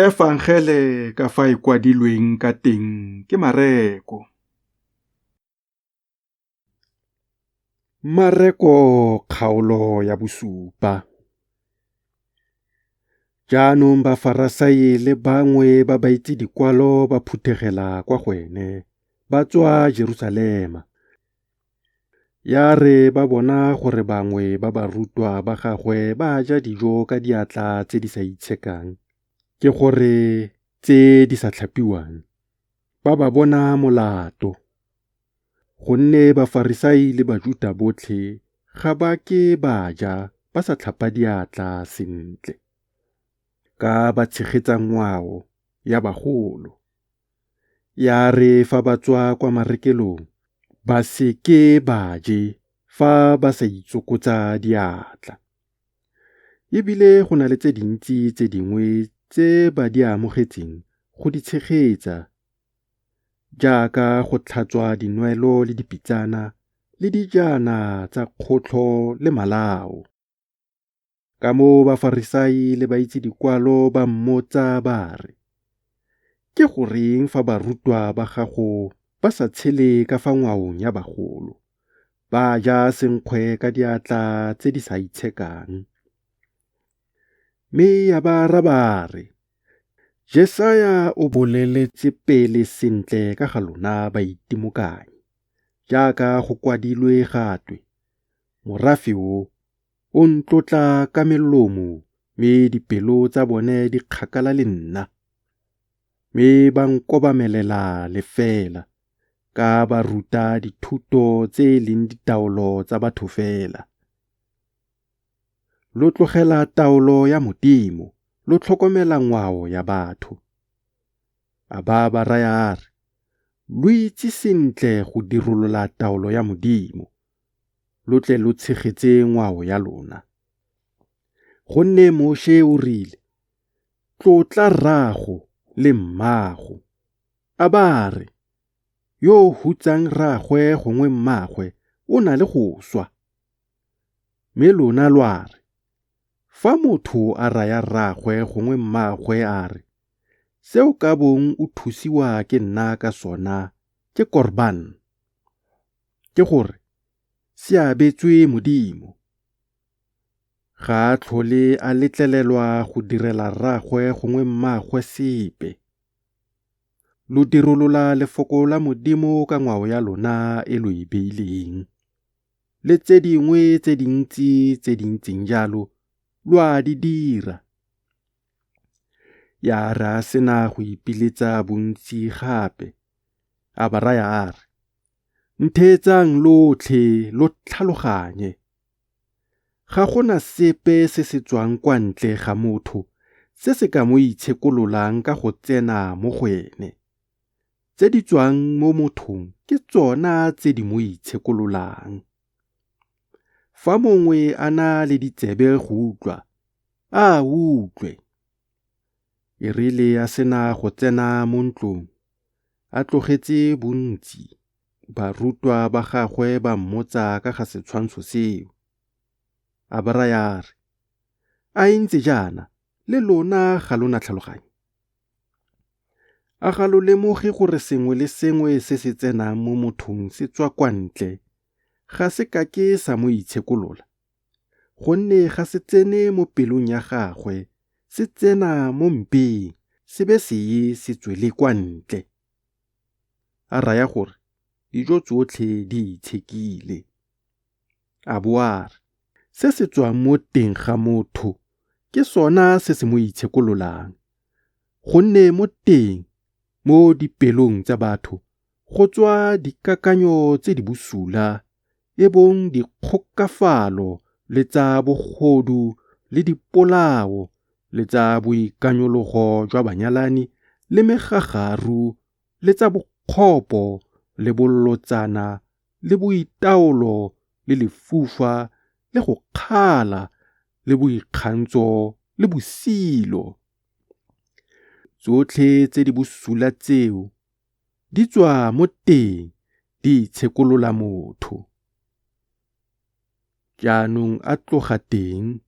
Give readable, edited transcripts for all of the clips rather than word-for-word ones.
Efangele ka fa e kwadilweng ka teng ke Mareko. Mareko kgaolo ya bosupa. Jaanong Bafarasai le bangwe ba baitse-dikwalo ba phuthegela kwa go ene ba tswa Jerusalema. Ya re ba bona gore bangwe ba barutwa ba gagwe ba ja dijo ka diatla tse di sa itshekang, ke go re tse di sa tlhapiwang, ba ba bona molato. Gonne Bafarisai le Bajuta botlhe ga ba ke ba ja ba sa tlhapa diatla sentle, ka ba tshegetsa ngwao ya bagolo. Ya re fa ba tswa kwa marekelong, ba se ke ba je fa ba sa itsokotsa diatla. E bile go na le tse dintsi tse dingwe tse ba di amogetseng go di tshegetsa, jaaka go tlhatswa dinwelo le dipitsana le dijana tsa kgotlho le malao. Ka moo Bafarisai le baitse-dikwalo ba mmotsa ba re, Ke go reng fa barutwa ba gago ba sa tshele ka fa ngwaong ya bagolo, ba ja senkgwe ka diatla tse di sa itshekang? Mme a ba araba a re, Jesaya o boleletse pele sentle ka ga lona baitimokanyi, jaaka go kwadilwe ga twe: Morafe o, o ntlotla ka melomo, mme dipelo tsa bone di kgakala le nna. Mme ba nkobamelela lefela, ka ba ruta dithuto tse e leng ditaolo tsa batho fela. Lo tlogela taolo ya Modimo, lo tlhokomela ngwao ya batho. A ba ba raya a re, Lo itse sentle go dirolola taolo ya Modimo, lo tle lo tshegetse ngwao ya lona. Gonne Moše o rile, Tlotla rraago le mmaago, a ba a re, Yo o hutsang rraagwe gongwe mmaagwe o na le go swa. Mme lona lwa re, Fa motho a raya rraagwe gongwe mmaagwe a re, Se o ka bong o thusiwa ke nna ka sona ke korban, ke go re, se abetswe Modimo, ga a tlhole a letlelelwa go direla rraagwe gongwe mmaagwe sepe. Lo dirolola lefoko la Modimo ka ngwao ya lona e lo e beileng. Le tse dingwe tse dintsi tse di ntseng jalo lo a di dira. Ya re a sena go ipiletsa bontsi gape, a ba raya a re, Ntheetsang lotlhe lo tlhaloganye. Ga go na sepe se se tswang kwa ntle ga motho se se ka mo itshekololang ka go tsena mo go ene. Tse di tswang mo mothong ke tsona tse di mo itshekololang. Fa mongwe a na le ditsebe go utlwa, a a utlwe. E rile a sena go tsena mo ntlong, a tlogetse bontsi, barutwa ba gagwe ba mmotsa ka ga setshwantsho seo. A ba raya a re, A e ntse jaana le lona ga lo na tlhaloganyo? A ga lo lemoge gore sengwe le sengwe se se tsenang mo mothong se tswa kwa ntle, ga se ka ke sa mo itshekolola? Gonne ga se tsene mo pelong ya gagwe, se tsena mo mpeng, se be se ye se tswele kwa ntle. A raya gore dijo tsotlhe di itshekile. A bo a re, Se se tswang mo teng ga motho ke sona se se mo itshekololang. Gonne mo teng, mo dipelong tsa batho, go tswa dikakanyo tse di bosula, e bong dikgokafalo le tsa bogodu le dipolao le tsa boikanyologo jwa banyalani le megagaru le tsa bokgopo le bolotsana le boitaolo le lefufa le go kgala le boikgantsho le bosilo. Tsotlhe tse di bosula tseo di tswa mo teng di itshekolola motho. Jaanong a tloga teng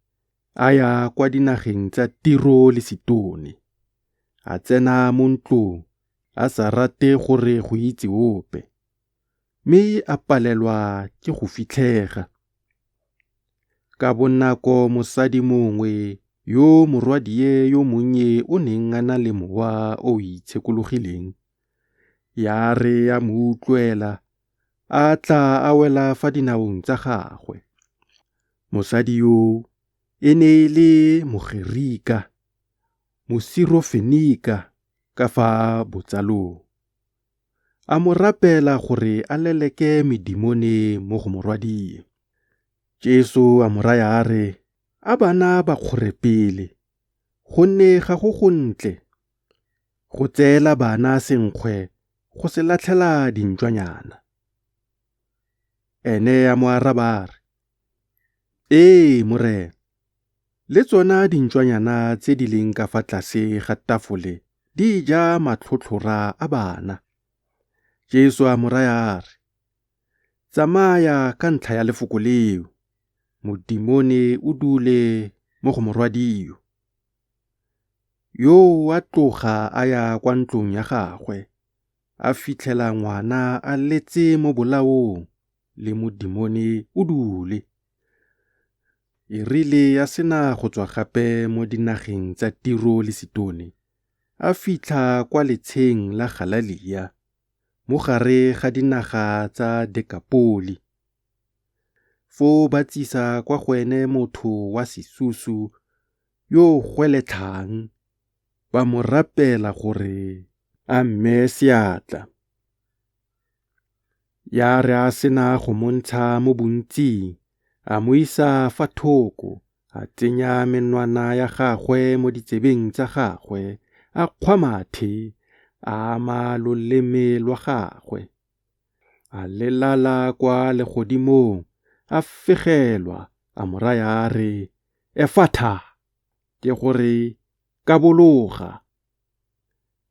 a ya kwa dinageng tsa Tiro le Sitone. A tsena mo ntlong, a sa rate gore go itse ope, mme a palelwa ke go fitlhega. Ka bonako mosadi mongwe yo morwadie yo monnye o neng a na le mowa o o itshekologileng, ya re a mo utlwela, a tla a wela fa dinaong tsa gagwe. Mosadi yo e ne e le Mogerika, Mosirofenika ka fa botsalong. A mo rapela gore a leleke medimone mo go morwadie. Jesu a mo raya a re, A bana ba kgore pele, gonne ga go gontle go tseela bana senkgwe go se latlhela dintšwanyana. Ene a mo araba a re, Ee, Morena, le tsona dintšwanyana tse di leng ka fa tlase ga tafole di ja matlhotlhora a bana. Jesu a mo raya a re, Tsamaya ka ntlha ya lefoko leo, modimone o dule mo go morwadio. Yoo a tloga a ya kwa ntlong ya gagwe, a fitlhela ngwana a letse mo bolaong le modimone o dule. E rile a sena go tswa gape mo dinageng tsa Tiro le Sitone, a fitlha kwa letsheng la Galalea, mo gare ga dinaga tsa Dekapoli. Foo ba tsisa kwa go ene motho wa sesusu yo o gweletlhang, ba mo rapela gore a mmee seatla. Ya re a sena go mo ntsha mo bontsing, a mo isa fa thoko, a tsenya menwana ya gagwe mo ditsebeng tsa gagwe, a kgwa mathe, a ama loleme lwa gagwe. A lelala kwa legodimong, a fegelwa, a mo raya a re, Efatha, ke gore, Kabologa.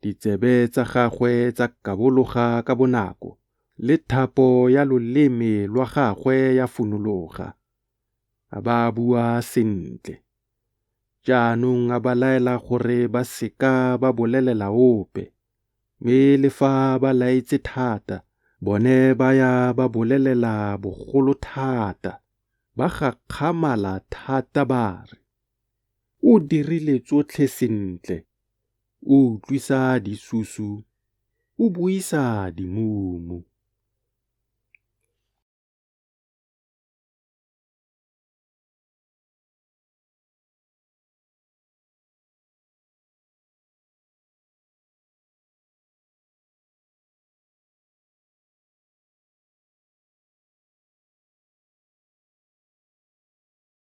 Ditsebe tsa gagwe tsa kabologa ka bonako, le thapo ya loleme lwa gagwe ya funologa, a ba a bua sentle. Jaanong a ba laela gore ba se ka ba bolelela ope, mme le fa a ba laetse thata, bone ba ya ba bolelela bogolo thata, ba gakgamala thata ba re, O dirile tsotlhe sentle, o utlwisa disusu, o buisa dimumu.